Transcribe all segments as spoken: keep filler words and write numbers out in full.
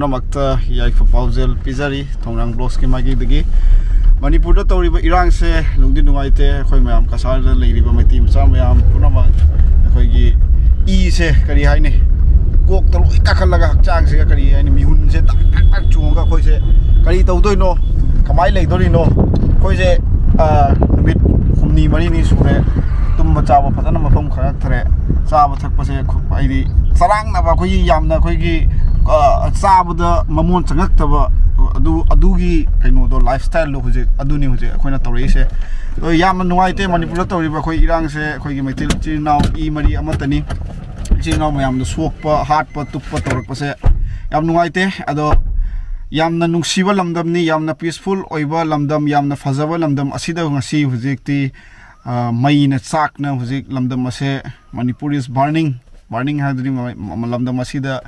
ꯄꯨꯝꯅꯃꯛꯇ ꯌꯥꯏꯐ ꯄꯥꯎꯖꯦꯜ ꯄꯤꯖꯔꯤ ꯊꯧꯅꯥꯡ ꯕ꯭ꯂꯣꯛꯁꯀꯤ ꯃꯥꯏꯀꯩꯗꯒꯤ꯫ ꯃꯅꯤꯄꯨꯔꯗ ꯇꯧꯔꯤꯕ ꯏꯔꯥꯡꯁꯦ ꯅꯨꯡꯗꯤ ꯅꯨꯡꯉꯥꯏꯇꯦ꯫ ꯑꯩꯈꯣꯏ ꯃꯌꯥꯝ ꯀꯁꯥꯔꯗ ꯂꯩꯔꯤꯕ ꯃꯩꯇꯩ ꯃꯆꯥ ꯃꯌꯥꯝ ꯄꯨꯝꯅꯃꯛ ꯑꯩꯈꯣꯏꯒꯤ ꯏꯁꯦ ꯀꯔꯤ ꯍꯥꯏꯅꯤ, ꯀꯣꯛꯇ ꯂꯣꯏ ꯀꯥꯈꯠꯂꯒ ꯍꯛꯆꯥꯡꯁꯤꯒ ꯀꯔꯤ ꯍꯥꯏꯅꯤ, ꯃꯤꯍꯨꯟꯁꯦ ꯇꯛ ꯇꯛ ꯇꯛ ꯆꯣꯡꯉꯒ ꯑꯩꯈꯣꯏꯁꯦ ꯀꯔꯤ ꯇꯧꯗꯣꯏꯅꯣ, ꯀꯃꯥꯏꯅ ꯂꯩꯗꯣꯔꯤꯅꯣ? ꯑꯩꯈꯣꯏꯁꯦ ꯅꯨꯃꯤꯠ ꯍꯨꯝꯅꯤ ꯃꯔꯤꯅꯤ ꯁꯨꯔꯦ ꯇꯨꯝꯕ ꯆꯥꯕ ꯐꯖꯅ ꯃꯐꯝ ꯈꯔ ꯊꯔꯦ꯫ ꯆꯥꯕ ꯊꯛꯄꯁꯦ ꯍꯥꯏꯗꯤ ꯆꯔꯥꯡꯅꯕ, ꯑꯩꯈꯣꯏꯒꯤ ꯌꯥꯝꯅ ꯑꯩꯈꯣꯏꯒꯤ ꯆꯥꯕꯗ ꯃꯃꯣꯟ ꯆꯪꯉꯛꯇꯕ, ꯑꯗꯨ ꯑꯗꯨꯒꯤ ꯀꯩꯅꯣꯗꯣ, ꯂꯥꯏꯐ ꯁ꯭ꯇꯥꯏꯜꯗꯣ ꯍꯧꯖꯤꯛ ꯑꯗꯨꯅꯤ ꯍꯧꯖꯤꯛ ꯑꯩꯈꯣꯏꯅ ꯇꯧꯔꯛꯏꯁꯦ꯫ ꯑꯗꯣ ꯌꯥꯝꯅ ꯅꯨꯡꯉꯥꯏꯇꯦ ꯃꯅꯤꯄꯨꯔꯗ ꯇꯧꯔꯤꯕ ꯑꯩꯈꯣꯏ ꯏꯔꯥꯡꯁꯦ꯫ ꯑꯩꯈꯣꯏꯒꯤ ꯃꯩꯇꯩ ꯏꯆꯤꯜ ꯏꯅꯥꯎ ꯏ ꯃꯔꯤ ꯑꯃꯠꯇꯅꯤ꯫ ꯏꯆꯤꯜ ꯏꯅꯥꯎ ꯃꯌꯥꯝꯗ ꯁꯣꯛꯄ, ꯍꯥꯠꯄ, ꯇꯨꯞꯄ ꯇꯧꯔꯛꯄꯁꯦ ꯌꯥꯝ ꯅꯨꯡꯉꯥꯏꯇꯦ꯫ ꯑꯗꯣ ꯌꯥꯝꯅ ꯅꯨꯡꯁꯤꯕ ꯂꯝꯗꯝꯅꯤ, ꯌꯥꯝꯅ ꯄꯤꯁꯐꯨꯜ ꯑꯣꯏꯕ ꯂꯝꯗꯝ, ꯌꯥꯝꯅ ꯐꯖꯕ ꯂꯝꯗꯝ ꯑꯁꯤꯗ ꯉꯁꯤ ꯍꯧꯖꯤꯛꯇꯤ ꯃꯩꯅ ꯆꯥꯛꯅ ꯍꯧꯖꯤꯛ ꯂꯝꯗꯝ ꯑꯁꯦ, Manipur is burning, burning ꯍꯥꯏꯗꯨꯗꯤ ꯂꯝꯗꯝ ꯑꯁꯤꯗ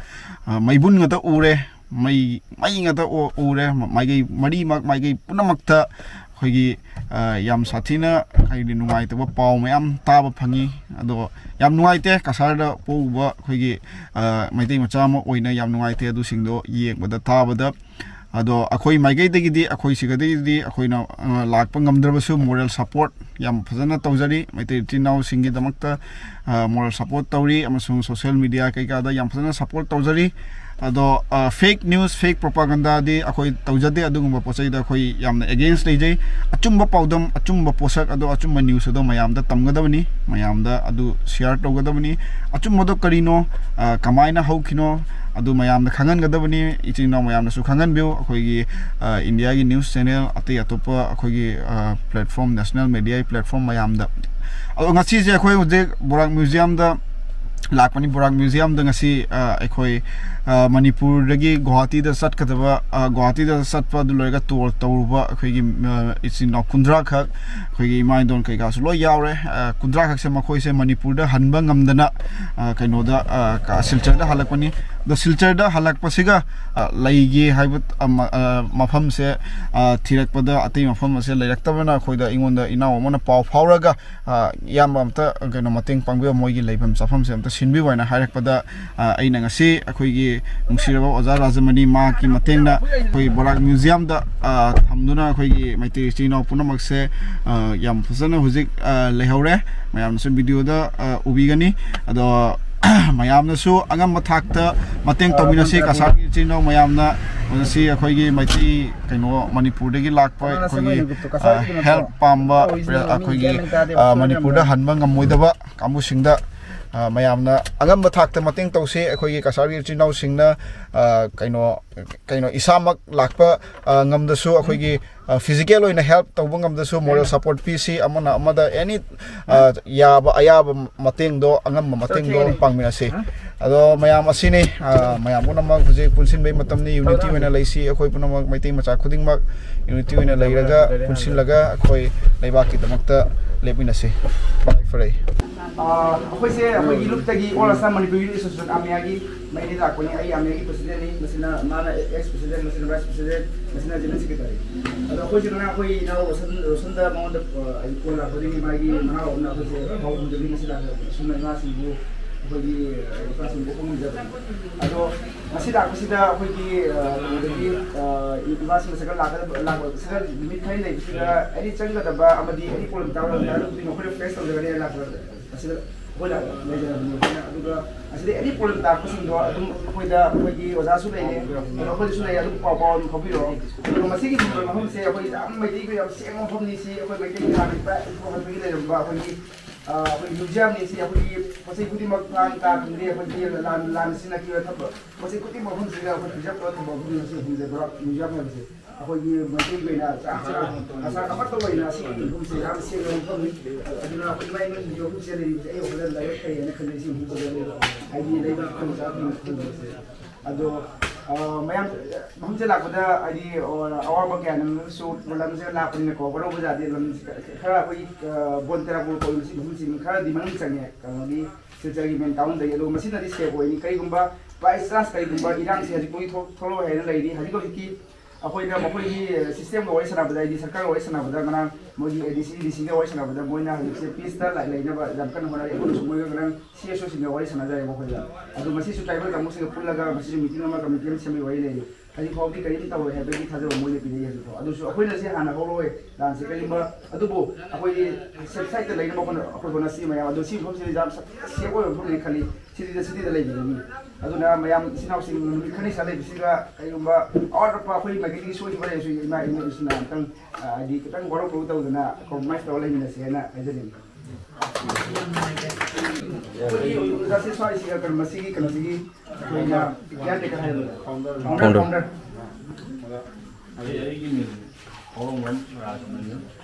ꯃꯩꯕꯨꯟ ꯉꯥꯛꯇ ꯎꯔꯦ꯫ ꯃꯩ ꯃꯩ ꯉꯥꯛꯇ ꯎꯔꯦ꯫ ꯃꯥꯏꯀꯩ ꯃꯔꯤꯃꯛ, ꯃꯥꯏꯀꯩ ꯄꯨꯝꯅꯃꯛꯇ ꯑꯩꯈꯣꯏꯒꯤ ꯌꯥꯝ ꯁꯥꯊꯤꯅ ꯍꯥꯏꯗꯤ ꯅꯨꯡꯉꯥꯏꯇꯕ ꯄꯥꯎ ꯃꯌꯥꯝ ꯇꯥꯕ ꯐꯪꯉꯤ꯫ ꯑꯗꯣ ꯌꯥꯝ ꯅꯨꯡꯉꯥꯏꯇꯦ, ꯀꯁꯥꯔꯗ ꯄꯣꯛꯎꯕ ꯑꯩꯈꯣꯏꯒꯤ ꯃꯩꯇꯩ ꯃꯆꯥ ꯑꯃ ꯑꯣꯏꯅ ꯌꯥꯝ ꯅꯨꯡꯉꯥꯏꯇꯦ ꯑꯗꯨꯁꯤꯡꯗꯣ ꯌꯦꯡꯕꯗ, ꯇꯥꯕꯗ꯫ ꯑꯗꯣ ꯑꯩꯈꯣꯏ ꯃꯥꯏꯀꯩꯗꯒꯤꯗꯤ, ꯑꯩꯈꯣꯏ ꯁꯤꯒꯗꯒꯤꯗꯤ ꯑꯩꯈꯣꯏꯅ ꯂꯥꯛꯄ ꯉꯝꯗ꯭ꯔꯕꯁꯨ moral support ꯌꯥꯝ ꯐꯖꯅ ꯇꯧꯖꯔꯤ꯫ ꯃꯩꯇꯩ ꯏꯆꯤꯟ ꯏꯅꯥꯎꯁꯤꯡꯒꯤꯗꯃꯛꯇ moral support ꯇꯧꯔꯤ ꯑꯃꯁꯨꯡ social media ꯀꯩꯀꯥꯗ ꯌꯥꯝ ꯐꯖꯅ support ꯇꯧꯖꯔꯤ꯫ ꯑꯗꯣ fake news, fake propagandaꯗꯤ ꯑꯩꯈꯣꯏ ꯇꯧꯖꯗꯦ꯫ ꯑꯗꯨꯒꯨꯝꯕ ꯄꯣꯠ ꯆꯩꯗ ꯑꯩꯈꯣꯏ ꯌꯥꯝꯅ against ꯂꯩꯖꯩ꯫ ꯑꯆꯨꯝꯕ ꯄꯥꯎꯗꯝ, ꯑꯆꯨꯝꯕ ꯄꯣꯠꯁꯛ ꯑꯗꯣ, ꯑꯆꯨꯝꯕ news ꯑꯗꯣ ꯃꯌꯥꯝꯗ ꯇꯝꯒꯗꯕꯅꯤ, ꯃꯌꯥꯝꯗ ꯑꯗꯨ share ꯇꯧꯒꯗꯕꯅꯤ꯫ ꯑꯆꯨꯝꯕꯗꯣ ꯀꯔꯤꯅꯣ, ꯀꯃꯥꯏꯅ ꯍꯧꯈꯤꯅꯣ, ꯑꯗꯨ ꯃꯌꯥꯝꯗ ꯈꯪꯍꯟꯒꯗꯕꯅꯤ꯫ ꯏꯆꯤꯟ ꯏꯅꯥꯎ ꯃꯌꯥꯝꯅꯁꯨ ꯈꯪꯍꯟꯕꯤꯌꯨ꯫ ꯑꯩꯈꯣꯏꯒꯤ ꯏꯟꯗꯤꯌꯥꯒꯤ news channel, ꯑꯇꯩ ꯑꯇꯣꯞꯄ ꯑꯩꯈꯣꯏꯒꯤ platform, national media platform ꯃꯌꯥꯝꯗ꯫ ꯑꯗꯣ ꯉꯁꯤꯁꯦ ꯑꯩꯈꯣꯏ ꯍꯧꯖꯤꯛ ꯕꯣꯔꯥꯛ museumꯗ ꯂꯥꯛꯄꯅꯤ꯫ ꯕꯣꯔꯥꯛ museumꯗ ꯉꯁꯤ ꯑꯩꯈꯣꯏ ꯃꯅꯤꯄꯨꯔꯗꯒꯤ ꯒꯨꯋꯥꯍꯥꯇꯤꯗ ꯆꯠꯀꯗꯕ, ꯒꯨꯋꯥꯍꯥꯇꯤꯗ ꯆꯠꯄ ꯑꯗꯨ ꯂꯣꯏꯔꯒ tour ꯇꯧꯔꯨꯕ ꯑꯩꯈꯣꯏꯒꯤ ꯏꯆꯤꯟ ꯏꯅꯥꯎ ꯀꯨꯟꯊ꯭ꯔꯥ ꯈꯛ, ꯑꯩꯈꯣꯏꯒꯤ ꯏꯃꯥ ꯏꯟꯗꯣꯟ ꯀꯩꯀꯥꯁꯨ ꯂꯣꯏ ꯌꯥꯎꯔꯦ꯫ ꯀꯨꯟꯊ꯭ꯔꯥ ꯈꯛꯁꯦ ꯃꯈꯣꯏꯁꯦ ꯃꯅꯤꯄꯨꯔꯗ ꯍꯟꯕ ꯉꯝꯗꯅ ꯀꯩꯅꯣꯗ, ꯁꯤꯜꯆꯔꯗ ꯍꯜꯂꯛꯄꯅꯤ꯫ ꯑꯗꯣ ꯁꯤꯜꯆꯔꯗ ꯍꯜꯂꯛꯄꯁꯤꯒ, ꯑ, ꯂꯩꯒꯦ ꯍꯥꯏꯕ, ꯑ, ꯃ-, ꯑ, ꯃꯐꯝꯁꯦ, ꯑ, ꯊꯤꯔꯛꯄꯗ ꯑꯇꯩ ꯃꯐꯝ ꯑꯁꯦ ꯂꯩꯔꯛꯇꯕꯅ ꯑꯩꯈꯣꯏꯗ, ꯑꯩꯉꯣꯟꯗ ꯏꯅꯥꯎ ꯑꯃꯅ ꯄꯥꯎ ꯐꯥꯎꯔꯒ, ꯑ, "ꯏꯌꯥꯝꯕ ꯑꯝꯇ ꯀꯩꯅꯣ ꯃꯇꯦꯡ ꯄꯥꯡꯕꯤꯌꯣ, ꯃꯣꯏꯒꯤ ꯂꯩꯐꯝ ꯆꯥꯐꯝꯁꯦ ꯑꯝꯇ ꯁꯤꯟꯕꯤꯌꯨ" ꯍꯥꯏꯅ ꯍꯥꯏꯔꯛꯄꯗ, ꯑ, ꯑꯩꯅ ꯉꯁꯤ ꯑꯩꯈꯣꯏꯒꯤ ꯅꯨꯡꯁꯤꯔꯕ ꯑꯣꯖꯥ ꯔꯥꯖꯃꯅꯤ ꯃꯍꯥꯛꯀꯤ ꯃꯇꯦꯡꯅ ꯑꯩꯈꯣꯏ ꯕꯣꯔꯥꯛ ꯃ꯭ꯌꯨꯖꯤꯌꯝꯗ, ꯑ, ꯊꯝꯗꯨꯅ ꯑꯩꯈꯣꯏꯒꯤ ꯃꯩꯇꯩ ꯏꯆꯤꯜ ꯏꯅꯥꯎ ꯄꯨꯝꯅꯃꯛꯁꯦ, ꯑ, ꯌꯥꯝ ꯐꯖꯅ ꯍꯧꯖꯤꯛ, ꯑ, ꯂꯩꯍꯧꯔꯦ꯫ ꯃꯌꯥꯝꯅꯁꯨ ꯚꯤꯗꯤꯑꯣꯗ, ꯑ, ꯎꯕꯤꯒꯅꯤ꯫ ꯑꯗꯣ ꯃꯌꯥꯝꯅꯁꯨ ꯑꯉꯝꯕ ꯊꯥꯛꯇ ꯃꯇꯦꯡ ꯇꯧꯃꯤꯟꯅꯁꯤ꯫ ꯀꯁꯥꯔꯒꯤ ꯏꯆꯤꯜ ꯏꯅꯥꯎ ꯃꯌꯥꯝꯅ ꯉꯁꯤ ꯑꯩꯈꯣꯏꯒꯤ ꯃꯩꯇꯩ ꯀꯩꯅꯣ ꯃꯅꯤꯄꯨꯔꯗꯒꯤ ꯂꯥꯛꯄ ꯑꯩꯈꯣꯏꯒꯤ, ꯑ, ꯍꯦꯜꯞ ꯄꯥꯝꯕ ꯑꯩꯈꯣꯏꯒꯤ, ꯑ, ꯃꯅꯤꯄꯨꯔꯗ ꯍꯟꯕ ꯉꯝꯃꯣꯏꯗꯕ ꯀꯥꯡꯕꯨꯁꯤꯡꯗ, ꯑ, ꯃꯌꯥꯝꯅ ꯑꯉꯝꯕ ꯊꯥꯛꯇ ꯃꯇꯦꯡ ꯇꯧꯁꯤ꯫ ꯑꯩꯈꯣꯏꯒꯤ ꯀꯁꯥꯔꯒꯤ ꯏꯆꯤꯜ ꯏꯅꯥꯎꯁꯤꯡꯅ, ꯑ, ꯀꯩꯅꯣ, ꯀꯩꯅꯣ, ꯏꯁꯥꯃꯛ ꯂꯥꯛꯄ, ꯑ, ꯉꯝꯗꯁꯨ ꯑꯩꯈꯣꯏꯒꯤ, ꯑ, ꯐꯤꯖꯤꯀꯦꯜ ꯑꯣꯏꯅ ꯍꯦꯜꯞ ꯇꯧꯕ ꯉꯝꯗꯁꯨ ꯃꯣꯔꯦꯜ ꯁꯄꯣꯔꯠ ꯄꯤꯁꯤ꯫ ꯑꯃꯅ ꯑꯃꯗ ꯑꯦꯅꯤ, ꯑ, ꯌꯥꯕ ꯑꯌꯥꯕ ꯃꯇꯦꯡꯗꯣ ꯑꯉꯝꯕ ꯃꯇꯦꯡꯗꯣ ꯄꯥꯡꯃꯤꯟꯅꯁꯤ꯫ ꯑꯗꯣ ꯃꯌꯥꯝ ꯑꯁꯤꯅꯤ, ꯑ, ꯃꯌꯥꯝ ꯄꯨꯝꯅꯃꯛ ꯍꯧꯖꯤꯛ ꯄꯨꯟꯁꯤꯟꯕꯒꯤ ꯃꯇꯝꯅꯤ꯫ ꯌꯨꯅꯤꯇꯤ ꯑꯣꯏꯅ ꯂꯩꯁꯤ꯫ ꯑꯩꯈꯣꯏ ꯄꯨꯝꯅꯃꯛ ꯃꯩꯇꯩ ꯃꯆꯥ ꯈꯨꯗꯤꯡꯃꯛ ꯌꯨꯅꯤꯇꯤ ꯑꯣꯏꯅ ꯂꯩꯔꯒ ꯄꯨꯟꯁꯤꯜꯂꯒ ꯑꯩꯈꯣꯏ ꯂꯩꯕꯥꯛꯀꯤꯗꯃꯛꯇ ꯂꯦꯞꯃꯤꯟꯅꯁꯤ꯫ ꯃꯥꯏ ꯐꯔꯩ꯫ ꯑ, ꯑꯩꯈꯣꯏꯁꯦ ꯑꯩꯈꯣꯏꯒꯤ ꯂꯨꯞꯇꯒꯤ All Assam Manipuri Youth Association ꯑꯥꯃꯤꯌꯥꯒꯤ Meitei ꯂꯥꯛꯄꯅꯤ꯫ ꯑꯩ ꯑꯥꯃꯤꯌꯥꯒꯤ ꯄ꯭ꯔꯁꯤꯗꯦꯟꯅꯤ, ꯃꯁꯤꯅ, ꯃꯥꯅ ꯑꯦꯛꯁ ꯄ꯭ꯔꯁꯤꯗꯦꯟ, ꯃꯁꯤꯅ ꯚꯥꯏꯁ ꯄ꯭ꯔꯁꯤꯗꯦꯟ, ꯃꯁꯤꯅ ꯖꯦꯅꯔꯦꯜ ꯁꯦꯀ꯭ꯔꯦꯇꯔꯤ꯫ ꯑꯗꯣ ꯑꯩꯈꯣꯏꯁꯦ ꯉꯔꯥꯡ ꯑꯩꯈꯣꯏ ꯏꯅꯥꯎ ꯔꯣꯁꯟ, ꯔꯣꯁꯟꯗ ꯃꯉꯣꯟꯗ, ꯑ, ꯑꯩ ꯀꯣꯜ ꯂꯥꯛꯄꯗꯒꯤ ꯃꯥꯒꯤ ꯃꯅꯥꯎ ꯑꯃꯅ ꯑꯩꯈꯣꯏꯁꯦ ꯍꯧꯗꯕꯤ ꯉꯁꯤ ꯂꯥꯛꯄ ꯑꯁꯨꯝꯅ ꯏꯃꯥꯁꯤꯡꯕꯨ, ꯑꯩꯈꯣꯏꯒꯤ, ꯑ, ꯏꯄꯥꯁꯤꯡꯕꯨ ꯑꯣꯛꯄ ꯉꯝꯖꯕꯅꯤ꯫ ꯑꯗꯣ ꯉꯁꯤ ꯂꯥꯛꯄꯁꯤꯗ ꯑꯩꯈꯣꯏꯒꯤ, ꯑ, ꯀꯩꯅꯣꯗꯒꯤ, ꯑ, ꯏꯃꯥꯁꯤꯡ ꯃꯁꯛ ꯂꯥꯛꯀꯗꯕ, ꯂꯥꯛꯄ ꯁꯤꯗ ꯅꯨꯃꯤꯠ ꯈꯔ ꯂꯩꯕꯁꯤꯗ ꯑꯦꯅꯤ ꯆꯪꯒꯗꯕ ꯑꯃꯗꯤ ꯑꯦꯅꯤ ꯄ꯭ꯔꯣꯕ꯭ꯂꯦꯝ ꯇꯥꯕ ꯂꯩꯔꯒꯗꯤ ꯑꯩꯈꯣꯏꯅ ꯐꯦꯁ ꯇꯧꯖꯒꯅꯤ ꯂꯥꯛꯄ ꯑꯁꯤꯗ ꯑꯩꯈꯣꯏꯅ ꯂꯩꯖꯔꯕꯅꯤ꯫ ꯑꯩꯈꯣꯏꯅ ꯑꯗꯨꯒ ꯑꯁꯤꯗ ꯑꯦꯅꯤ ꯄ꯭ꯔꯣꯕ꯭ꯂꯦꯝ ꯇꯥꯔꯛꯄꯁꯤꯡꯗꯣ ꯑꯗꯨꯝ ꯑꯩꯈꯣꯏꯗ, ꯑꯩꯈꯣꯏꯒꯤ ꯑꯣꯖꯥꯁꯨ ꯂꯩꯔꯦ, ꯑꯗꯣ ꯑꯩꯈꯣꯏꯗꯁꯨ ꯂꯩꯔꯦ, ꯑꯗꯨꯝ ꯄꯥꯎ, ꯄꯥꯎ ꯑꯗꯨꯝ ꯐꯥꯎꯕꯤꯔꯛꯑꯣ꯫ ꯑꯗꯨꯒ ꯃꯁꯤꯒꯤ ꯃꯐꯝꯁꯦ ꯑꯩꯈꯣꯏ ꯌꯥꯝ ꯃꯩꯇꯩꯒꯤ ꯌꯥꯝ ꯁꯦꯡꯕ ꯃꯐꯝꯅꯤ꯫ ꯁꯤ ꯑꯩꯈꯣꯏ ꯃꯩꯇꯩꯒꯤ ꯍꯥꯟꯅ ꯏꯄꯥ ꯏꯄꯨ ꯍꯥꯛꯇꯛꯇꯒꯤ ꯂꯩꯔꯝꯕ ꯑꯩꯈꯣꯏꯒꯤ, ꯑ, ꯑꯩꯈꯣꯏꯒꯤ ꯃ꯭ꯌꯨꯖꯤꯌꯝꯅꯤ꯫ ꯁꯤ ꯑꯩꯈꯣꯏꯒꯤ ꯄꯣꯠ ꯆꯩ ꯈꯨꯗꯤꯡꯃꯛ ꯃꯥꯡ ꯇꯥ ꯐꯪꯗꯦ꯫ ꯑꯩꯈꯣꯏꯒꯤ ꯂꯥꯟ, ꯂꯥꯟꯅ ꯁꯤꯖꯤꯟꯅꯈꯤꯕ ꯊꯝꯕ ꯄꯣꯠ ꯆꯩ ꯈꯨꯗꯤꯡꯃꯛ ꯃꯐꯝꯁꯤꯗ ꯑꯩꯈꯣꯏ ꯄ꯭ꯔꯤꯖꯥꯕ ꯇꯧꯔ ꯊꯝꯕ ꯃꯐꯝꯅꯤ꯫ ꯃꯁꯤ ꯃꯐꯝꯁꯦ ꯕꯣꯔꯥꯛ ꯃ꯭ꯌꯨꯖꯤꯌꯝ ꯍꯥꯏꯕꯁꯦ ꯑꯩꯈꯣꯏꯒꯤ ꯃꯩꯇꯩꯒꯤ ꯑꯣꯏꯅ ꯆꯥꯛ ꯆꯥ-, ꯑꯁꯥ ꯑꯃꯠꯇ ꯑꯣꯏꯅ ꯑꯁꯤꯒꯤ ꯃꯐꯝꯁꯦ ꯌꯥꯝ ꯁꯦꯡꯅ ꯃꯐꯝꯅꯤ꯫ ꯑꯗꯨꯅ ꯑꯩꯈꯣꯏ ꯏꯃꯥ ꯏꯕꯦꯟꯁꯤꯡꯁꯦ ꯃꯐꯝꯁꯤꯗ ꯂꯩꯔꯤꯕꯁꯦ ꯑꯩ ꯋꯥꯈꯜꯗ ꯂꯥꯏꯕꯛ ꯐꯩ ꯍꯥꯏꯅ ꯈꯜꯂꯤ꯫ ꯁꯤ ꯃꯐꯝꯁꯤꯗ ꯂꯩꯕ ꯍꯥꯏꯗꯤ ꯂꯩꯕ ꯈꯨꯗꯣꯡ ꯆꯥꯕ ꯐꯪꯕꯁꯦ꯫ ꯑꯗꯣ, ꯑ, ꯃꯌꯥꯝ ꯃꯐꯝꯁꯤꯗ ꯂꯥꯛꯄꯗ ꯍꯥꯏꯗꯤ, ꯑ, ꯑꯋꯥꯕ ꯀꯌꯥ ꯅꯪꯅꯁꯨ ꯂꯝꯁꯤꯗ ꯂꯥꯛꯄꯅꯤꯅꯀꯣ, ꯋꯥꯔꯧꯕ ꯌꯥꯗꯦ꯫ ꯂꯝꯁꯤ ꯈꯔ ꯑꯩꯈꯣꯏ, ꯑ, ꯕꯣꯟ ꯇꯦꯔꯥꯄꯨꯔ ꯀꯧꯔꯤꯕꯁꯤ ꯃꯐꯝꯁꯤ ꯈꯔꯗꯤ ꯃꯅꯨꯡ ꯆꯪꯉꯦ ꯀꯩꯅꯣꯒꯤ ꯁꯤꯜꯆꯔꯒꯤ ꯃꯦꯟ ꯇꯥꯎꯟꯗꯒꯤ꯫ ꯑꯗꯣ ꯃꯁꯤꯅꯗꯤ ꯁꯦꯐ ꯑꯣꯏꯅꯤ꯫ ꯀꯔꯤꯒꯨꯝꯕ By chance ꯀꯔꯤꯒꯨꯝꯕ ꯏꯔꯥꯡꯁꯦ ꯍꯧꯖꯤꯛ ꯃꯣꯏ ꯊꯣꯛ- ꯊꯣꯛꯂꯛꯑꯣꯏ ꯍꯥꯏꯅ ꯂꯩꯔꯤ꯫ ꯍꯧꯖꯤꯛ ꯍꯧꯖꯤꯛꯀꯤ ꯑꯩꯈꯣꯏꯅ ꯃꯈꯣꯏꯒꯤ system ꯒ ꯋꯥꯔꯤ ꯁꯥꯟꯅꯕꯗ, ꯍꯥꯏꯗꯤ ꯁꯔꯀꯥꯔꯒ ꯋꯥꯔꯤ ꯁꯥꯟꯅꯕꯗ, ꯉꯔꯥꯡ ꯃꯣꯏꯒꯤ A D C, D C ꯒ ꯋꯥꯔꯤ ꯁꯥꯟꯅꯕꯗ, ꯃꯣꯏꯅ ꯍꯧꯖꯤꯛꯁꯦ peace ꯇ ꯂꯩꯅꯕ ꯌꯥꯝ ꯀꯟꯅ ꯍꯣꯠꯅꯔꯤ꯫ ꯑꯩꯈꯣꯏꯅꯁꯨ ꯃꯣꯏꯒ ꯉꯔꯥꯡ C S O ꯁꯤꯡꯒ ꯋꯥꯔꯤ ꯁꯥꯟꯅꯖꯔꯦ ꯃꯈꯣꯏꯒ꯫ ꯑꯗꯨ ꯃꯁꯤꯁꯨ tribal ꯀꯥꯡꯕꯨꯁꯤꯡꯒ ꯄꯨꯜꯂꯒ ꯃꯁꯤꯁꯨ meeting ꯑꯃ, committee ꯑꯃ ꯁꯦꯝꯕꯒꯤ ꯋꯥꯔꯤ ꯂꯩꯔꯤ꯫ ꯍꯧꯖꯤꯛ ꯐꯥꯎꯕꯗꯤ ꯀꯔꯤꯝ ꯇꯧꯔꯣꯏ ꯍꯥꯏꯕꯒꯤ ꯊꯥꯖꯕ ꯃꯣꯏꯅ ꯄꯤꯔꯛꯏ꯫ ꯍꯧꯖꯤꯛ ꯐꯥꯎ ꯑꯗꯨꯁꯨ ꯑꯩꯈꯣꯏꯅ ꯁꯤ ꯍꯥꯟꯅ ꯍꯧꯔꯣꯏ ꯂꯥꯟꯁꯦ꯫ ꯀꯔꯤꯒꯨꯝꯕ ꯑꯗꯨꯕꯨ ꯑꯩꯈꯣꯏꯒꯤ safe side ꯇ ꯂꯩꯅꯕ ꯍꯣꯠꯅ-, ꯑꯩꯈꯣꯏ ꯍꯣꯠꯅꯁꯤ ꯃꯌꯥꯝ꯫ ꯑꯗꯣ ꯁꯤ ꯃꯐꯝꯁꯤꯗꯤ ꯌꯥꯝ safe ꯑꯣꯏꯕ ꯃꯐꯝꯅꯦ ꯈꯜꯂꯤ꯫ City ꯗ, city ꯗ ꯂꯩꯕꯗꯒꯤ꯫ ꯑꯗꯨꯅ ꯃꯌꯥꯝ ꯏꯆꯤꯟ ꯏꯅꯥꯎꯁꯤꯡ ꯅꯨꯃꯤꯠ ꯈꯔꯅꯤ ꯁꯥ ꯂꯩꯕꯁꯤꯒ ꯀꯔꯤꯒꯨꯝꯕ ꯑꯋꯥꯠ ꯑꯄ ꯑꯩꯈꯣꯏ ꯃꯥꯏꯀꯩꯗꯒꯤ ꯁꯣꯏꯈꯤꯕ ꯂꯩꯔꯁꯨ ꯏꯃꯥ ꯏꯕꯦꯟꯅ ꯏꯆꯤꯟ ꯏꯅꯥꯎ ꯑꯝꯇꯪ, ꯑ, ꯍꯥꯏꯗꯤ ꯈꯤꯇꯪ ꯋꯥꯔꯧ ꯄꯨꯔꯧ ꯇꯧꯗꯅ compromise ꯇꯧꯔ ꯂꯩꯃꯤꯟꯅꯁꯤ ꯍꯥꯏꯅ ꯍꯥꯏꯖꯅꯤꯡꯉꯤ꯫ ꯑꯩꯈꯣꯏꯒꯤ ꯑꯣꯖꯥꯁꯤ ꯁ꯭ꯋꯥꯏꯁꯤꯒ ꯀꯩꯅꯣ ꯃꯁꯤꯒꯤ ꯀꯩꯅꯣꯁꯤꯒꯤ ꯑꯩꯈꯣꯏꯅ caretaker ꯍꯥꯏꯕꯗꯣ꯫ Founder꯫ Founder꯫ Founder꯫ ꯑꯩ, ꯑꯩꯒꯤ ꯃꯤꯡ ꯍꯧꯔꯣꯡꯕꯝ ꯔꯥꯖꯃꯅꯤ꯫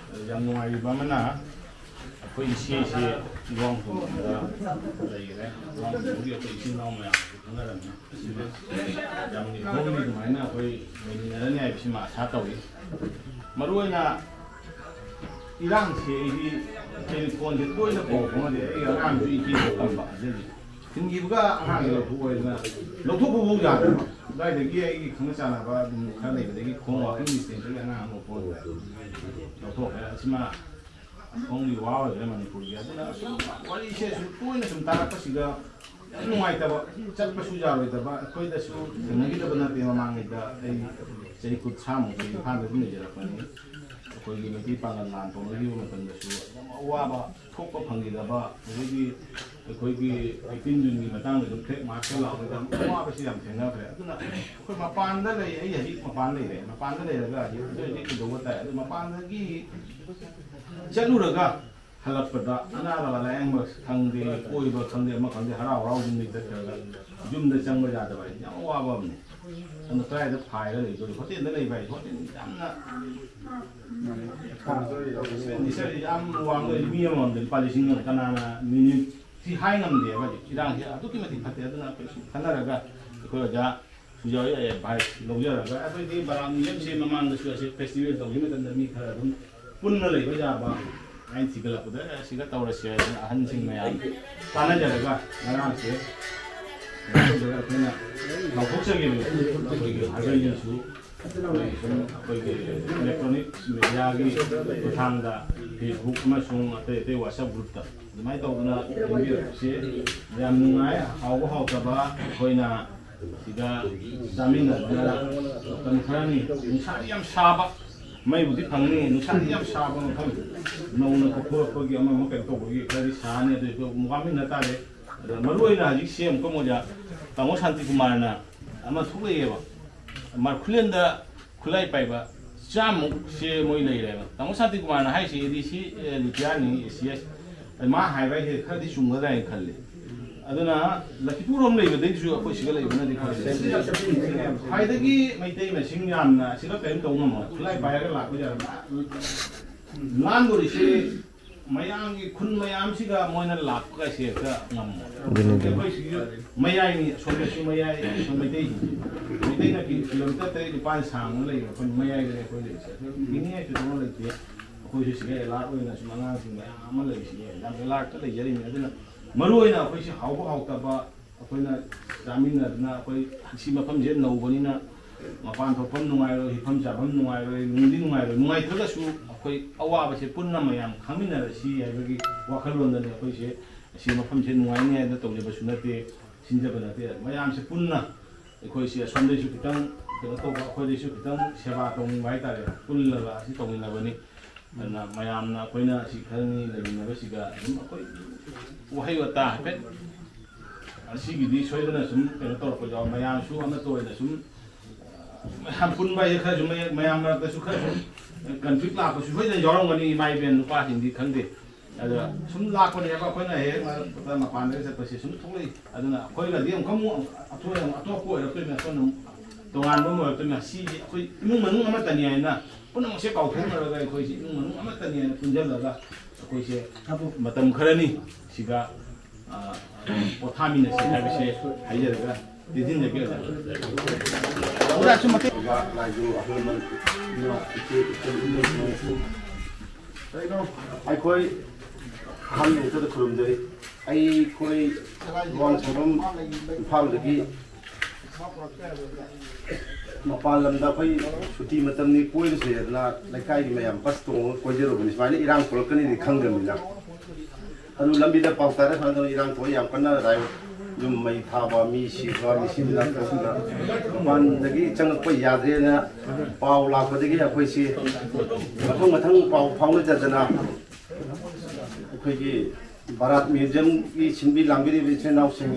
ꯌꯥꯝ ꯅꯨꯡꯉꯥꯏꯔꯤꯕ ꯑꯃꯅ, ꯑꯩꯈꯣꯏ ꯏꯆꯦꯁꯦ ꯏꯋꯥꯡ ꯈꯨꯟꯗ ꯂꯩꯈ꯭ꯔꯦ꯫ ꯏꯋꯥꯡ ꯈꯨꯟꯒꯤ ꯑꯩꯈꯣꯏ ꯏꯆꯤꯟ ꯏꯅꯥꯎ ꯃꯌꯥꯝꯁꯨ ꯈꯪꯅꯔꯝꯃꯤ꯫ ꯌꯥꯝ ꯏꯍꯣꯡꯅꯤ ꯑꯗꯨꯃꯥꯏꯅ ꯑꯩꯈꯣꯏ ꯂꯩꯃꯤꯟꯅꯔꯅꯤ ꯍꯥꯏꯕꯁꯤꯃ ꯑꯁꯥ ꯇꯧꯏ꯫ ꯃꯔꯨꯑꯣꯏꯅ ꯏꯔꯥꯡꯁꯦ ꯑꯩꯗꯤ telephone ꯁꯦ ꯇꯣꯏꯅ ꯄꯥꯎ ꯐꯥꯎꯅꯗꯦ꯫ ꯑꯩ ꯑꯉꯥꯡꯁꯨ ꯏꯆꯦꯗ ꯇꯝꯕ ꯑꯗꯨꯒꯤ ꯊꯤꯟꯈꯤꯕꯒ ꯑꯉꯥꯡꯁꯦ ꯂꯧꯊꯣꯛꯑꯣ ꯍꯥꯏꯗꯅ ꯂꯧꯊꯣꯛꯄꯐꯥꯎ ꯌꯥꯗꯕ꯫ ꯑꯗꯨꯋꯥꯏꯗꯒꯤ ꯑꯩꯒꯤ ꯈꯪꯅ ꯆꯥꯟꯅꯕ ꯑꯗꯨꯝ ꯈꯔ ꯂꯩꯕꯗꯒꯤ ꯈꯣꯡ walking distance ꯇꯒꯤ ꯑꯉꯥꯡ ꯑꯃ ꯄꯣꯛꯑꯦ꯫ ꯂꯧꯊꯣꯛꯈ꯭ꯔꯦ꯫ ꯑꯁꯤꯃ ꯑꯁꯣꯝꯒꯤ ꯋꯥ ꯑꯣꯏꯈ꯭ꯔꯦ ꯃꯅꯤꯄꯨꯔꯒꯤ꯫ ꯑꯗꯨꯅ ꯁꯨꯝ ꯋꯥꯔꯤꯁꯦ ꯁꯨꯝ ꯇꯣꯏꯅ ꯁꯨꯝ ꯇꯥꯔꯛꯄꯁꯤꯗ ꯌꯥꯝ ꯅꯨꯡꯉꯥꯏꯇꯕ, ꯆꯠꯄꯁꯨ ꯌꯥꯔꯣꯏꯗꯕ, ꯑꯩꯈꯣꯏꯗꯁꯨ ꯊꯦꯡꯅꯈꯤꯗꯕ ꯅꯠꯇꯦ꯫ ꯃꯃꯥꯡꯉꯩꯗ ꯑꯩ ꯆꯍꯤ ꯀꯨꯟꯊ꯭ꯔꯥꯃꯨꯛꯁꯦ ꯏꯝꯐꯥꯜꯗ ꯑꯗꯨꯝ ꯂꯩꯖꯔꯛꯄꯅꯤ꯫ ꯑꯩꯈꯣꯏꯒꯤ ꯃꯩꯇꯩ ꯄꯥꯉꯜ ꯂꯥꯟ ꯇꯧꯅꯈꯤꯕ ꯃꯇꯝꯗꯁꯨ ꯌꯥꯝ ꯑꯋꯥꯕ ꯊꯣꯛꯄ ꯐꯪꯈꯤꯗꯕ, ꯑꯗꯒꯤ ꯑꯩꯈꯣꯏꯒꯤ eighteen June ꯒꯤ ꯃꯇꯥꯡꯗ ꯑꯗꯨꯝ flag march ꯀ ꯂꯥꯎꯕꯗ ꯌꯥꯝ ꯑꯋꯥꯕꯁꯤ ꯌꯥꯝ ꯊꯦꯡꯅꯈ꯭ꯔꯦ꯫ ꯑꯗꯨꯅ ꯑꯩꯈꯣꯏ ꯃꯄꯥꯟꯗ ꯂꯩ, ꯑꯩ ꯍꯧꯖꯤꯛ ꯃꯄꯥꯟ ꯂꯩꯔꯦ, ꯃꯄꯥꯟꯗ ꯂꯩꯔꯒ ꯍꯧꯖꯤꯛ ꯍꯧꯖꯤꯛ ꯀꯩꯗꯧꯕ ꯇꯥꯏ꯫ ꯑꯗꯨ ꯃꯄꯥꯟꯗꯒꯤ ꯆꯠꯂꯨꯔꯒ ꯍꯜꯂꯛꯄꯗ ꯑꯅꯥꯕ ꯂꯥꯌꯦꯡꯕ ꯈꯪꯗꯦ, ꯀꯣꯏꯕ ꯈꯪꯗꯦ, ꯑꯃ ꯈꯪꯗꯦ, ꯍꯔꯥꯎ ꯍꯔꯥꯎ ꯌꯨꯝꯗ ꯆꯠꯈ꯭ꯔꯒ ꯌꯨꯝꯗ ꯆꯪꯕ ꯌꯥꯗꯕ ꯍꯥꯏꯁꯦ ꯌꯥꯝ ꯑꯋꯥꯕ ꯑꯃꯅꯤ꯫ ꯑꯗꯨꯅ ꯀꯗꯥꯏꯗ ꯐꯥꯏꯔꯒ ꯂꯩꯗꯣꯏꯅꯣ? ꯍꯣꯇꯦꯜꯗ ꯂꯩꯕ ꯍꯥꯏꯁꯦ, ꯍꯣꯇꯦꯜ ꯌꯥꯝꯅ expenditure ꯌꯥꯝ ꯋꯥꯡꯕ, ꯃꯤ ꯑꯃꯃꯝꯗ ꯂꯨꯄꯥ ꯂꯤꯁꯤꯡ ꯑꯃ ꯀꯅꯥꯅ ꯃꯤꯅꯤꯠ ꯁꯤ ꯍꯥꯏ ꯉꯝꯗꯦꯕ꯫ ꯍꯧꯖꯤꯛ ꯏꯔꯥꯡꯁꯦ ꯑꯗꯨꯛꯀꯤ ꯃꯇꯤꯛ ꯐꯠꯇꯦ꯫ ꯑꯗꯨꯅ ꯑꯩꯈꯣꯏ ꯁꯨꯝ ꯈꯟꯅꯔꯒ ꯑꯩꯈꯣꯏ ꯑꯣꯖꯥ ꯁꯨꯖꯥꯎꯒꯤ advice ꯂꯧꯖꯔꯒ ꯑꯩꯈꯣꯏꯗꯤ ꯕꯔꯥꯛ ꯃ꯭ꯌꯨꯖꯤꯌꯝꯁꯦ ꯃꯃꯥꯡꯗꯁꯨ ꯑꯁꯤ festival ꯇꯧꯈꯤꯕ ꯃꯇꯝꯗ ꯃꯤ ꯈꯔ ꯑꯗꯨꯝ ꯄꯨꯟꯅ ꯂꯩꯕ ꯌꯥꯕ ꯑꯩꯅ ꯊꯤꯒꯠꯂꯛꯄꯗ ꯑꯁꯤꯒ ꯇꯧꯔꯁꯦ ꯍꯥꯏꯗꯅ ꯑꯍꯟꯁꯤꯡ ꯃꯌꯥꯝ ꯇꯥꯟꯅꯖꯔꯒ ꯉꯔꯥꯡꯁꯦ ꯑꯩꯈꯣꯏꯅ ꯂꯥꯎꯊꯣꯛꯆꯈꯤꯕꯅꯤ꯫ ꯑꯩꯈꯣꯏꯒꯤ ꯍꯥꯏꯕ ꯌꯦꯡꯁꯨ ꯑꯩꯈꯣꯏꯒꯤ ꯁꯨꯝ ꯑꯩꯈꯣꯏꯒꯤ ꯏꯂꯦꯛꯇ꯭ꯔꯣꯅꯤꯛ ꯃꯦꯗꯤꯌꯥꯒꯤ ꯈꯨꯠꯊꯥꯡꯗ, Facebook ꯑꯃꯁꯨꯡ ꯑꯇꯩ ꯑꯇꯩ WhatsApp ꯒ꯭ꯔꯨꯞꯇ ꯑꯗꯨꯃꯥꯏꯅ ꯇꯧꯗꯅ ꯈꯟꯕꯤꯔꯛꯄꯁꯦ ꯌꯥꯝ ꯅꯨꯡꯉꯥꯏ꯫ ꯍꯥꯎꯕ ꯍꯥꯎꯇꯕ ꯑꯩꯈꯣꯏꯅ ꯁꯤꯗ ꯆꯥꯃꯤꯟꯅꯗꯅ ꯃꯇꯝ ꯈꯔꯅꯤ, ꯅꯨꯡꯁꯥꯗꯤ ꯌꯥꯝ ꯁꯥꯕ, ꯃꯩꯕꯨꯗꯤ ꯐꯪꯅꯤ, ꯅꯨꯡꯁꯥꯗꯤ ꯌꯥꯝ ꯁꯥꯕ ꯃꯐꯝ, ꯅꯧꯅ ꯀꯣꯛꯊꯣꯔꯛꯄꯒꯤ ꯑꯃ ꯑꯃ ꯀꯩꯅꯣ ꯇꯧꯕꯒꯤ ꯈꯔꯗꯤ ꯁꯥꯅꯤ꯫ ꯑꯗꯨꯁꯨ ꯑꯃꯨꯛ ꯋꯥꯃꯤꯟꯅ ꯇꯥꯔꯦ꯫ ꯑꯗ ꯃꯔꯨ ꯑꯣꯏꯅ ꯍꯧꯖꯤꯛꯁꯦ ꯑꯃꯨꯛꯀ ꯃꯣꯏꯗ ꯇꯥꯃꯣ ꯁꯥꯟꯇꯤꯀꯨꯃꯥꯔꯅ ꯑꯃ ꯊꯣꯛꯂꯛꯑꯦꯕ, ꯃꯥꯔꯈꯨꯂꯦꯟꯗ ꯈꯨꯠꯂꯥꯏ ꯄꯥꯏꯕ ꯆꯥꯝꯃꯨꯛꯁꯦ ꯃꯣꯏ ꯂꯩꯔꯦꯕ꯫ ꯇꯥꯃꯣ ꯁꯥꯟꯇꯤꯀꯨꯃꯥꯔꯅ ꯍꯥꯏꯁꯦ ꯑꯦ ꯗꯤ ꯁꯤ, ꯑꯦ, ꯂꯨꯊꯤꯌꯥꯅꯤ, ꯑꯦ ꯁꯤ ꯑꯦꯁ, ꯃꯥ ꯍꯥꯏꯕ ꯍꯥꯏꯁꯦ ꯈꯔꯗꯤ ꯆꯨꯝꯒꯗ꯭ꯔꯥ ꯍꯥꯏꯅ ꯈꯜꯂꯤ꯫ ꯑꯗꯨꯅ ꯂꯛꯈꯤꯄꯨꯔ ꯔꯣꯝ ꯂꯩꯕꯗꯩꯁꯨ ꯑꯩꯈꯣꯏ ꯁꯤꯒ ꯂꯩꯕꯅꯗꯤ ꯐꯔꯦ꯫ ꯈ꯭ꯋꯥꯏꯗꯒꯤ ꯃꯩꯇꯩ ꯃꯁꯤꯡ ꯌꯥꯝꯅ ꯑꯁꯤꯒ ꯀꯔꯤꯝ ꯇꯧ ꯉꯝꯃꯣꯏ꯫ ꯈꯨꯠꯂꯥꯏ ꯄꯥꯏꯔꯒ ꯂꯥꯛꯄ ꯌꯥꯔꯝꯃꯣꯏ꯫ ꯂꯥꯟꯗꯣꯔꯤꯁꯦ ꯃꯌꯥꯝꯒꯤ ꯈꯨꯟ ꯃꯌꯥꯝꯁꯤꯒ ꯃꯣꯏꯅ ꯂꯥꯛꯄꯒꯁꯦ ꯍꯦꯛꯇ ꯉꯝꯃꯣꯏ꯫ ꯑꯗꯨꯅꯤ, ꯑꯗꯨꯅꯤ꯫ ꯑꯩꯈꯣꯏ ꯁꯤꯒꯤ ꯃꯌꯥꯏꯅꯤ, ꯑꯁꯣꯝꯗꯁꯨ ꯃꯌꯥꯏ, ꯑꯩꯈꯣꯏ ꯃꯩꯇꯩꯁꯤꯡꯁꯦ꯫ ꯃꯩꯇꯩꯅ ꯀꯤ-, ꯀꯤꯂꯣꯃꯤꯇꯔ ꯇꯔꯦꯠ ꯅꯤꯄꯥꯜ ꯁꯥꯡꯅ ꯂꯩꯕ ꯑꯩꯈꯣꯏ ꯃꯌꯥꯏꯗꯅꯦ ꯑꯩꯈꯣꯏ ꯂꯩꯔꯤꯁꯦ꯫ ꯑꯗꯨ ꯀꯤꯅꯤꯡꯉꯥꯏ ꯊꯣꯏꯗꯣꯛꯅ ꯂꯩꯇꯦ꯫ ꯑꯩꯈꯣꯏꯁꯨ ꯁꯤꯒ ꯑꯦꯂꯥꯔꯠ ꯑꯣꯏꯅ ꯁꯨꯝ ꯑꯉꯥꯡꯁꯤꯡ ꯃꯌꯥꯝ ꯑꯃ ꯂꯩꯔꯤꯁꯤꯅꯦ, ꯌꯥꯝ ꯑꯦꯂꯥꯔꯠꯇ ꯂꯩꯖꯔꯤꯅꯤ꯫ ꯑꯗꯨꯅ ꯃꯔꯨ ꯑꯣꯏꯅ ꯑꯩꯈꯣꯏꯁꯤ ꯍꯥꯎꯕ ꯍꯥꯎꯇꯕ ꯑꯩꯈꯣꯏꯅ ꯆꯥꯃꯤꯟꯅꯗꯅ, ꯑꯩꯈꯣꯏ ꯁꯤ ꯃꯐꯝꯁꯦ ꯅꯧꯕꯅꯤꯅ ꯃꯄꯥꯟ ꯊꯣꯛꯐꯝ ꯅꯨꯡꯉꯥꯏꯔꯣꯏ, ꯍꯤꯞꯐꯝ ꯆꯥꯐꯝ ꯅꯨꯡꯉꯥꯏꯔꯣꯏ, ꯅꯨꯡꯗꯤ ꯅꯨꯡꯉꯥꯏꯔꯣꯏ꯫ ꯅꯨꯡꯉꯥꯏꯇ꯭ꯔꯒꯁꯨ ꯑꯩꯈꯣꯏ ꯑꯋꯥꯕꯁꯦ ꯄꯨꯟꯅ ꯃꯌꯥꯝ ꯈꯪꯃꯤꯟꯅꯔꯁꯤ ꯍꯥꯏꯕꯒꯤ ꯋꯥꯈꯜꯂꯣꯟꯗꯅꯤ ꯑꯩꯈꯣꯏꯁꯦ ꯁꯤ ꯃꯐꯝꯁꯦ ꯅꯨꯡꯉꯥꯏꯅꯤ ꯍꯥꯏꯅ ꯇꯧꯖꯕꯁꯨ ꯅꯠꯇꯦ, ꯁꯤꯟꯖꯕ ꯅꯠꯇꯦ꯫ ꯃꯌꯥꯝꯁꯦ ꯄꯨꯟꯅ ꯑꯩꯈꯣꯏꯁꯦ ꯑꯁꯣꯝꯗꯩꯁꯨ ꯈꯤꯇꯪ ꯀꯩꯅꯣ ꯇꯧꯕ, ꯑꯩꯈꯣꯏꯗꯩꯁꯨ ꯈꯤꯇꯪ ꯁꯦꯕꯥ ꯇꯧꯅꯤꯡꯕ ꯍꯥꯏꯇꯥꯔꯦ, ꯄꯨꯜꯂꯒ ꯑꯁꯤ ꯇꯧꯃꯤꯟꯅꯕꯅꯤ꯫ ꯑꯗꯨꯅ ꯃꯌꯥꯝꯅ ꯑꯩꯈꯣꯏꯅ ꯑꯁꯤ ꯈꯔꯅꯤ ꯂꯩꯃꯤꯟꯅꯕꯁꯤꯗ ꯑꯗꯨꯝ ꯑꯩꯈꯣꯏ ꯋꯥꯍꯩ ꯋꯥꯇꯥ ꯍꯥꯏꯐꯦꯠ ꯑꯁꯤꯒꯤꯗꯤ ꯁꯣꯏꯗꯅ ꯁꯨꯝ ꯀꯩꯅꯣ ꯇꯧꯔꯛꯄ ꯌꯥꯎ-, ꯃꯌꯥꯝꯁꯨ ꯑꯃꯠꯇ ꯑꯣꯏꯅ ꯁꯨꯝ ꯃꯌꯥꯝ ꯄꯨꯟꯕ ꯍꯥꯏꯁꯦ ꯈꯔꯁꯨ ꯃꯌꯥꯝ, ꯃꯌꯥꯝ ꯃꯔꯛꯇꯁꯨ ꯈꯔꯁꯨ ꯀꯟꯐ꯭ꯂꯤꯛ ꯂꯥꯛꯄꯁꯨ ꯁꯣꯏꯗꯅ ꯌꯥꯎꯔꯝꯒꯅꯤ, ꯏꯃꯥ ꯏꯕꯦꯟ ꯅꯨꯄꯥꯁꯤꯡꯗꯤ ꯈꯪꯗꯦ꯫ ꯑꯗ ꯁꯨꯝ ꯂꯥꯛꯄꯅꯦꯕ, ꯑꯩꯈꯣꯏꯅ ꯍꯦꯛ ꯃꯔꯛꯇ ꯃꯄꯥꯟꯗꯒ ꯆꯠꯄꯁꯦ ꯁꯨꯝ ꯊꯣꯛꯂꯛꯏ꯫ ꯑꯗꯨꯅ ꯑꯩꯈꯣꯏꯒꯗꯤ ꯑꯃꯨꯛꯀ ꯑꯃꯨꯛ ꯑꯇꯣꯞ-, ꯑꯇꯣꯞꯄ ꯑꯣꯏꯔꯛꯇꯣꯏꯅꯤ, ꯑꯩꯈꯣꯏꯅ ꯑꯃꯨꯛ ꯇꯣꯉꯥꯟꯕ ꯑꯃ ꯑꯣꯏꯔꯛꯇꯣꯏꯅꯤ꯫ ꯁꯤꯁꯦ ꯑꯩꯈꯣꯏ ꯏꯃꯨꯡ ꯃꯅꯨꯡ ꯑꯃꯠꯇꯅꯤ ꯍꯥꯏꯅ ꯄꯨꯝꯅꯃꯛꯁꯦ ꯀꯥꯎꯊꯣꯛꯅꯔꯒ ꯑꯩꯈꯣꯏꯁꯦ ꯏꯃꯨꯡ ꯃꯅꯨꯡ ꯑꯃꯠꯇꯅꯤ ꯍꯥꯏꯅ ꯄꯨꯟꯁꯤꯜꯂꯒ ꯑꯩꯈꯣꯏꯁꯦ ꯃꯇꯝ ꯈꯔꯅꯤ ꯁꯤꯗ, ꯑ, ꯄꯣꯊꯥꯃꯤꯟꯅꯁꯤ ꯍꯥꯏꯕꯁꯦ ꯍꯥꯏꯖꯔꯒ ꯇꯦꯟꯁꯤꯟꯖꯒꯦ ꯑꯣꯖꯥ꯫ ꯑꯣꯖꯥꯁꯨ ꯃꯇꯦꯡ ꯑꯣꯖꯥ ꯂꯥꯏꯖꯨ ꯑꯍꯜ ꯂꯃꯟ ꯏꯃꯥ ꯏꯆꯦ ꯏꯆꯜ ꯏꯅꯦ ꯏꯆꯦ ꯑꯩꯈꯣꯏ ꯑꯍꯟ ꯃꯦꯟꯇꯗ ꯈꯨꯔꯨꯝꯖꯔꯤ꯫ ꯑꯩꯈꯣꯏ ꯋꯥꯡꯁꯪꯕꯝ ꯏꯝꯐꯥꯜꯗꯒꯤ ꯃꯄꯥꯟ ꯂꯝꯗ ꯑꯩꯈꯣꯏ ꯁꯨꯇꯤ ꯃꯇꯝꯅꯤ ꯀꯣꯏꯔꯨꯁꯦ ꯍꯥꯏꯗꯅ ꯂꯩꯀꯥꯏꯒꯤ ꯃꯌꯥꯝ ꯕꯁ ꯇꯣꯡꯉꯒ ꯀꯣꯏꯖꯔꯨꯕꯅꯤ꯫ ꯁꯨꯃꯥꯏꯅ ꯏꯔꯥꯡ ꯊꯣꯛꯂꯛꯀꯅꯤꯗꯤ ꯈꯪꯗꯕꯅꯤꯅ꯫ ꯑꯗꯨ ꯂꯝꯕꯤꯗ ꯄꯥꯎ ꯇꯥꯔꯦ, ꯁꯨꯃꯥꯏꯅ ꯇꯧꯗꯅ ꯏꯔꯥꯡ ꯊꯣꯛꯑ ꯌꯥꯝ ꯀꯟꯅ ꯔꯥꯏ-, ꯌꯨꯝ ꯃꯩ ꯊꯥꯕ, ꯃꯤ ꯁꯤꯕ, ꯃꯤꯁꯤꯡ ꯃꯤꯅꯥ ꯊꯣꯛꯄꯗ ꯃꯄꯥꯟꯗꯒꯤ ꯆꯪꯉꯛꯄ ꯌꯥꯗ꯭ꯔꯦꯅ ꯄꯥꯎ ꯂꯥꯛꯄꯗꯒꯤ ꯑꯩꯈꯣꯏꯁꯤ ꯃꯊꯪ ꯃꯊꯪ ꯄꯥꯎ ꯐꯥꯎꯅꯖꯗꯅ ꯑꯩꯈꯣꯏꯒꯤ ꯚꯥꯔꯠ ꯃ꯭ꯌꯨꯖꯤꯌꯝꯒꯤ ꯁꯤꯟꯕꯤ ꯂꯥꯡꯕꯤꯔꯤꯕ ꯏꯆꯤꯟ ꯏꯅꯥꯎꯁꯤꯡ,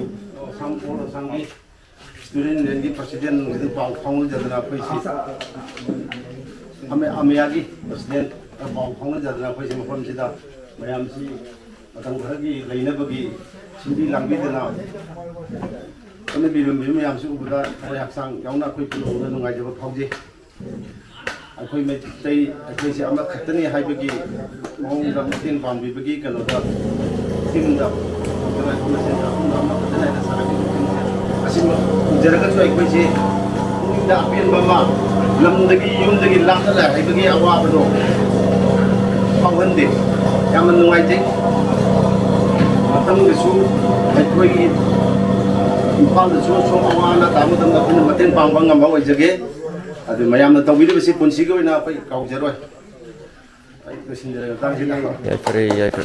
ꯑꯁꯥꯝ, all ꯑꯁꯥꯝꯒꯤ ꯁ꯭ꯇꯨꯗꯦꯟ ꯌꯨꯅꯤꯌꯟꯒꯤ ꯄ꯭ꯔꯁꯤꯗꯦꯟꯒꯤꯗ ꯄꯥꯎ ꯐꯥꯎꯅꯖꯗꯅ ꯑꯩꯈꯣꯏꯁꯤ ꯑꯃꯦ-, ꯑꯃꯦꯌꯥꯒꯤ ꯄ꯭ꯔꯁꯤꯗꯦꯟꯗ ꯄꯥꯎ ꯐꯥꯎꯅꯖꯗꯅ ꯑꯩꯈꯣꯏꯁꯤ ꯃꯐꯝꯁꯤꯗ ꯃꯌꯥꯝꯁꯤ ꯃꯇꯝ ꯈꯔꯒꯤ ꯂꯩꯅꯕꯒꯤ ꯁꯤꯟꯕꯤ ꯂꯥꯡꯕꯤꯗꯅ ꯍꯣꯠꯅꯕꯤꯔꯝꯃꯤꯕ ꯃꯌꯥꯝꯁꯤ ꯎꯕꯗ ꯑꯩꯈꯣꯏ ꯍꯛꯆꯥꯡ ꯌꯥꯎꯅ ꯑꯩꯈꯣꯏ ꯄꯨꯝꯅꯃꯛꯅ ꯅꯨꯡꯉꯥꯏꯖꯕ ꯐꯥꯎꯖꯩ꯫ ꯑꯩꯈꯣꯏ ꯃꯩꯇꯩ ꯑꯩꯈꯣꯏꯁꯦ ꯑꯃꯈꯛꯇꯅꯤ ꯍꯥꯏꯕꯒꯤ ꯃꯑꯣꯡꯗ ꯃꯇꯦꯡ ꯄꯥꯡꯕꯤꯕꯒꯤ ꯀꯩꯅꯣꯗ ꯇꯤꯝꯗ ꯃꯁꯦꯟ ꯑꯄꯨꯟꯕ ꯑꯃꯈꯛꯇꯅꯤ ꯍꯥꯏꯅ ꯁꯥꯟꯅꯈꯤꯕꯁꯤꯡꯁꯦ ꯑꯁꯤꯃꯛ ꯎꯖꯔꯒꯁꯨ ꯑꯩꯈꯣꯏꯁꯦ ꯄꯨꯛꯅꯤꯡꯗ ꯑꯄꯦꯟꯕ ꯑꯃ, ꯂꯝꯗꯒꯤ ꯌꯨꯝꯗꯒꯤ ꯂꯥꯞꯅ ꯂꯩ ꯍꯥꯏꯕꯒꯤ ꯑꯋꯥꯕꯗꯣ ꯐꯥꯎꯍꯟꯗꯦ꯫ ꯌꯥꯝꯅ ꯅꯨꯡꯉꯥꯏꯖꯩ꯫ ꯃꯊꯪꯗꯁꯨ ꯑꯩꯈꯣꯏꯒꯤ ꯏꯝꯐꯥꯜꯗꯁꯨ ꯁꯣꯝ ꯑꯋꯥ ꯑꯅꯥ ꯇꯥꯕ ꯃꯇꯝꯗ ꯑꯩꯈꯣꯏꯅ ꯃꯇꯦꯡ ꯄꯥꯡꯕ ꯉꯝꯕ ꯑꯣꯏꯖꯒꯦ꯫ ꯑꯗꯨ ꯃꯌꯥꯝꯅ ꯇꯧꯕꯤꯔꯤꯕꯁꯤ ꯄꯨꯟꯁꯤꯒꯤ ꯑꯣꯏꯅ ꯑꯩꯈꯣꯏ ꯀꯥꯎꯖꯔꯣꯏ꯫ ꯑꯩ ꯂꯣꯏꯁꯤꯟꯖꯔꯒꯦ ꯃꯇꯥꯡꯁꯤꯗ꯫ ꯌꯥꯏꯐꯔꯦ, ꯌꯥꯏꯐꯔꯦ꯫